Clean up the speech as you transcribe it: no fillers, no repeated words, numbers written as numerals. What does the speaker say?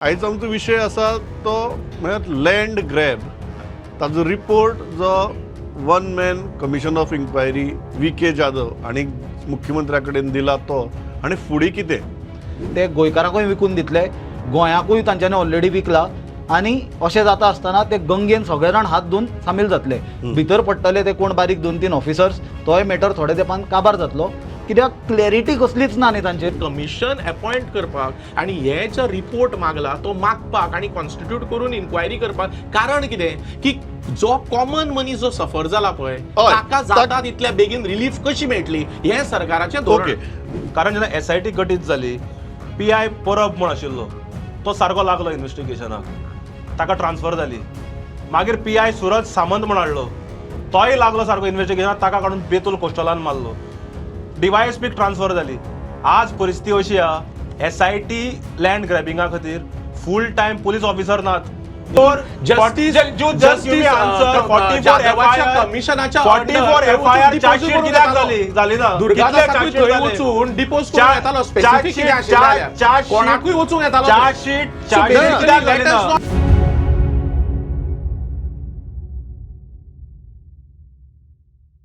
आयज आमचो विशय आसा तो म्हळ्यार लँड ग्रॅब. ताजो रिपोर्ट जो one man commission of inquiry V K Jadhav आनी मुख्यमंत्र्या कडेन दिला तो आनी फुडें कितें. ते गोंयकारांकूय विकून दितले, गोंयाकूय तांच्यांनी ऑलरेडी विकला. आनी अशें जाता आसतना ते गंगेन सगळे जाण हात धुवन सामील जातले, भितर पडटले ते कोण बारीक दोन तीन ऑफिसर्स, तोय मॅटर थोडे तेंपान काबार जातलो, कित्याक क्लॅरिटी कसलीच ना न्ही तांचेर. कमिशन अपॉइंट करपाक आनी हे जो रिपोर्ट मागला तो मागपाक आनी कॉन्स्टिट्यूट करून इन्क्वायरी करपाक कारण कितें की जो कॉमन मनीस जो सफर जाला पळय ताका जाता तितल्या बेगीन रिलीफ कशी मेळटली हें सरकाराचें धोरण. कारण जेन्ना एसआयटी गठीत जाली, पीआय परब म्हूण आशिल्लो तो सारको लागलो इन्वेस्टिगेशनाक, ताका ट्रान्सफर जाली. मागीर पीआय सुरज सामंत म्हूण हाडलो, तोय लागलो सारको इन्वेस्टिगेशनाक, ताका काडून बेतूल कोस्टलान मारलो. डीवायएसपीक ट्रान्सफर जाली. आज परिस्थिती अशी आहा, एसआयटी लँड ग्रॅबिंगा खातीर फूल टायम पुलीस ऑफिसर नात. Justice, जाधवाच्या कमिशनाच्या 44 एफआयआर चार्जशीट कित्याक जाली? जाली ना. दुर्गादासाकूय थंय वचून डिपोज करूंक येतालो, स्पेसिफीक कितें आशिल्लें जाल्यार. कोणाकूय वचूंक येतालो. चार्जशीट So basically कित्याक जाली let us ना? Not